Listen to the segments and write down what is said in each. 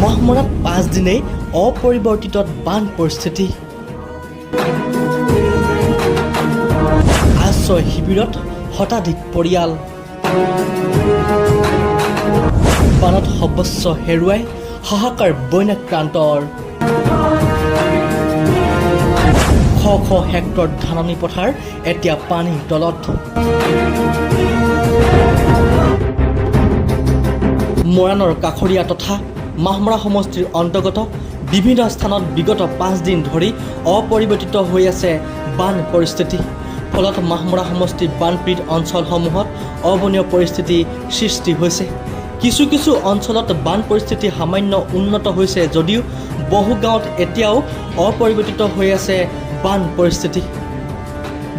মহমৰাত 5 দিনেই অপৰিৱৰ্তিত বান পৰিস্থিতি। আশ্ৰয় শিবিৰত শতাধিক পৰিয়াল। বানত সৰ্বস্ব হেৰুৱাই হাহাকাৰ বন্যাক্ৰান্তৰ। শ শ হেক্টৰ ধাননি পথাৰ এতিয়া পানীৰ তলত। মৰাণৰ কাষৰীয়া তথা মাহমৰা সমষ্টিৰ অন্তৰ্গত বিভিন্ন স্থানত বিগত 5 দিন ধৰি অপৰিৱৰ্তিত হৈ আছে বান পৰিস্থিতি। ফলত মাহমৰা সমষ্টিৰ বানপীড়িত অঞ্চলসমূহত অভাৱনীয় পৰিস্থিতি সৃষ্টি হৈছে। কিছু কিছু অঞ্চলত বান পৰিস্থিতি সামান্য উন্নত হৈছে যদিও বহু গাঁৱত এতিয়াও অপৰিৱৰ্তিত হৈ আছে বান পৰিস্থিতি।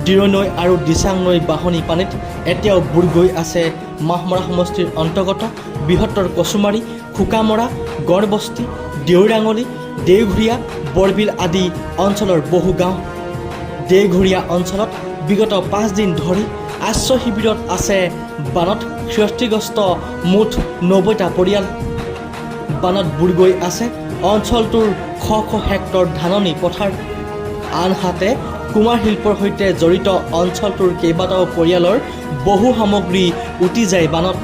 দিৰৈ নৈ আৰু দিচাং নৈ বাঢ়নি পানীত এতিয়াও বুৰ গৈ আছে মাহমৰা সমষ্টিৰ অন্তৰ্গত বৃহত্তৰ কচুমাৰী, খোকামৰা, গড়বস্তি, দেউৰাঙলি, দেওঘৰীয়া, বৰবিল আদি অঞ্চলৰ বহু গাঁও। দেওঘৰীয়া অঞ্চলত বিগত 5 দিন ধৰি আশ্ৰয় শিবিৰত আছে বানত ক্ষতিগ্ৰস্ত মুঠ 90টা পৰিয়াল। বানত বুৰ গৈ আছে অঞ্চলটোৰ শ শ হেক্টৰ ধাননি পথাৰ। আনহাতে কুমাৰ শিল্পৰ সৈতে জড়িত অঞ্চলটোৰ কেইবাটাও পৰিয়ালৰ বহু সামগ্ৰী উটি যায় বানত।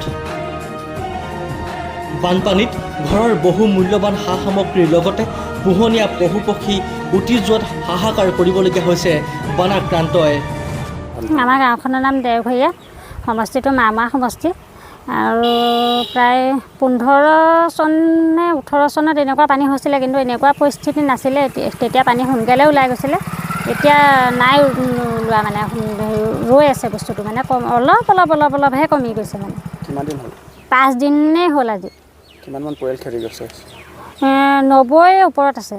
বানপানীত ঘৰৰ বহু মূল্যৱান সা সামগ্ৰীৰ লগতে পোহনীয়া পশু পক্ষী উটি যোৱাত হাহাকাৰ কৰিবলগীয়া হৈছে বানাক্ৰান্তই। আমাৰ গাঁওখনৰ নাম দেওঘৰীয়া, সমষ্টিটো মাহমৰা সমষ্টি। আৰু প্ৰায় 15 চন নে 18 চনত এনেকুৱা পানী হৈছিলে, কিন্তু এনেকুৱা পৰিস্থিতি নাছিলে। তেতিয়া পানী সোনকালে ওলাই গৈছিলে। এতিয়া নাই ওলোৱা, মানে ৰৈ আছে বস্তুটো, মানে কম অলপ অলপ অলপ অলপহে কমি গৈছে মানে। কিমান দিন হ'ল? 5 দিনেই হ'ল আজি। কিমানমান পৰিয়াল ক্ষতিগ্ৰস্ত হৈছে? 90 ওপৰত আছে।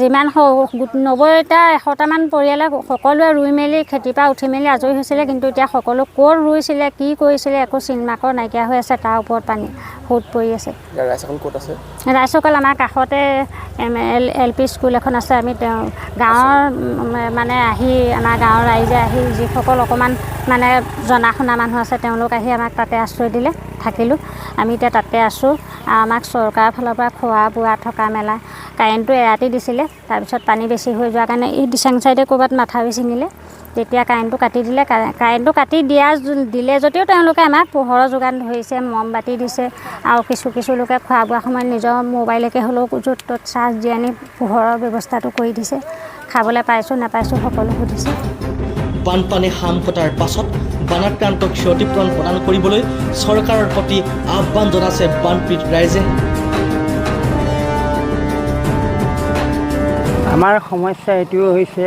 যিমান 90টা 100টামান পৰিয়ালে সকলোৱে ৰুই মেলি খেতিৰ পৰা উঠি মেলি আজৰি হৈছিলে। কিন্তু এতিয়া সকলো ক'ত ৰুইছিলে, কি কৰিছিলে, একো চিন মাকৰ নাইকিয়া হৈ আছে। তাৰ ওপৰত পানী সোঁত পৰি আছে। এতিয়া ৰাইজসকল ক'ত আছে? ৰাইজসকল আমাৰ কাষতে M L L P school এখন আছে। আমি তেওঁ গাঁৱৰ মানে আহি, আমাৰ গাঁৱৰ ৰাইজে আহি, যিসকল অকণমান মানে জনা শুনা মানুহ আছে, তেওঁলোক আহি আমাক তাতে আশ্ৰয় দিলে, থাকিলোঁ। আমি এতিয়া তাতে আছোঁ আৰু আমাক চৰকাৰৰ ফালৰ পৰা খোৱা বোৱা, থকা মেলা, কাৰেণ্টটো এৰাতি দিছিলে। তাৰপিছত পানী বেছি হৈ যোৱাৰ কাৰণে এই দিচাং চাইডে ক'ৰবাত মাথাউৰি ছিঙিলে, তেতিয়া কাৰেণ্টটো কাটি দিলে। কাৰেণ্টটো কাটি দিলে যদিও তেওঁলোকে আমাক পোহৰৰ যোগান ধৰিছে, মমবাতি দিছে আৰু কিছু কিছু লোকে খোৱা বোৱা সময়ত নিজৰ মোবাইলকে হ'লেও য'ত ত'ত চাৰ্জ দি আনি পোহৰৰ ব্যৱস্থাটো কৰি দিছে। খাবলৈ পাইছোঁ নাপাইছোঁ সকলো সুধিছে। বানপানী শাম কটাৰ পাছত বানাক্ৰান্তক ক্ষতিপূৰণ প্ৰদান কৰিবলৈ চৰকাৰৰ প্ৰতি আহ্বান জনাইছে বানপীড়িত ৰাইজে। আমাৰ সমস্যা এইটোৱে হৈছে,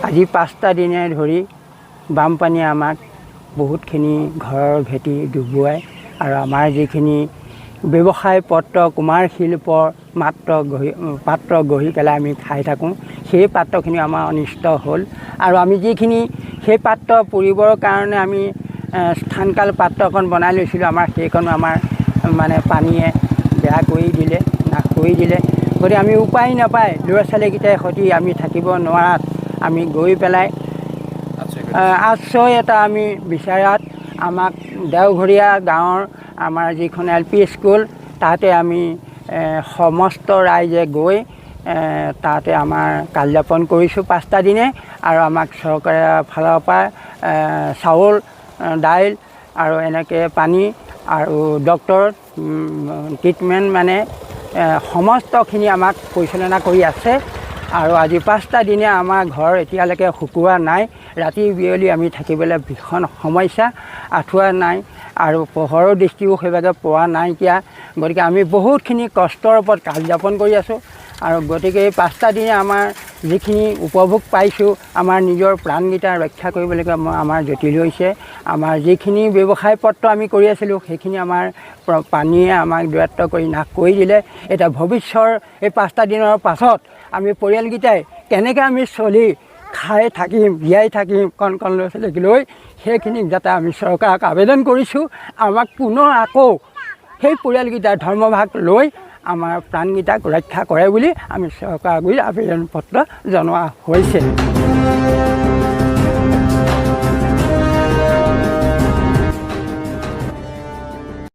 আজি 5টা দিনে ধৰি বানপানীয়ে আমাক বহুতখিনি ঘৰৰ ভেটি ডুবুৱাই আৰু আমাৰ যিখিনি ব্যৱসায় পত্ৰ, কুমাৰ শিল্পৰ মাত্ৰ গঢ়ি, পাত্ৰ গঢ়ি পেলাই আমি খাই থাকোঁ, সেই পাত্ৰখিনি আমাৰ অনিষ্ট হ'ল। আৰু আমি যিখিনি সেই পাত্ৰ পুৰিবৰ কাৰণে আমি স্থানকাল পাত্ৰখন বনাই লৈছিলোঁ, আমাৰ সেইখনো আমাৰ মানে পানীয়ে বেয়া কৰি দিলে, নাশ কৰি দিলে। গতিকে আমি উপায় নাপায় ল'ৰা ছোৱালীকেইটাই সৈতে আমি থাকিব নোৱাৰাত আমি গৈ পেলাই আশ্ৰয় এটা আমি বিচাৰাত আমাক দেওঘৰীয়া গাঁৱৰ আমাৰ যিখন এল পি স্কুল, তাতে আমি সমস্ত ৰাইজে গৈ তাতে আমাৰ কাল যাপন কৰিছোঁ 5টা দিনে। আৰু আমাক চৰকাৰৰ ফালৰ পৰা চাউল, দাইল আৰু এনেকৈ পানী আৰু ডক্টৰ ট্ৰিটমেণ্ট, মানে সমস্তখিনি আমাক পৰিচালনা কৰি আছে। আৰু আজি 5টা দিনে আমাৰ ঘৰ এতিয়ালৈকে শুকোৱা নাই। ৰাতি বিয়লি আমি থাকিবলৈ ভীষণ সমস্যা, আঁঠুৱা নাই আৰু পোহৰৰ দৃষ্টিও সেইভাগে পোৱা নাইকিয়া। গতিকে আমি বহুতখিনি কষ্টৰ ওপৰত কাল যাপন কৰি আছোঁ। আৰু গতিকে এই 5টা দিনে আমাৰ যিখিনি উপভোগ পাইছোঁ, আমাৰ নিজৰ প্ৰাণকেইটা ৰক্ষা কৰিবলৈকে আমাৰ জটিল হৈছে। আমাৰ যিখিনি ব্যৱসায় পত্ৰ আমি কৰি আছিলোঁ, সেইখিনি আমাৰ পানীয়ে আমাক দূৰত্ব কৰি নাশ কৰি দিলে। এতিয়া ভৱিষ্যৰ এই 5টা দিনৰ পাছত আমি পৰিয়ালকেইটাই কেনেকৈ আমি চলি খাই থাকিম, জীয়াই থাকিম কণ কণ ল'ৰা ছোৱালীক লৈ, সেইখিনিক যাতে আমি চৰকাৰক আবেদন কৰিছোঁ, আমাক পুনৰ আকৌ সেই পৰিয়ালকেইটাৰ ধৰ্মভাগ লৈ আমাৰ প্ৰাণকেইটাক ৰক্ষা কৰে বুলি আমি চৰকাৰৰ গুৰিত আবেদন পত্ৰ জনোৱা হৈছে।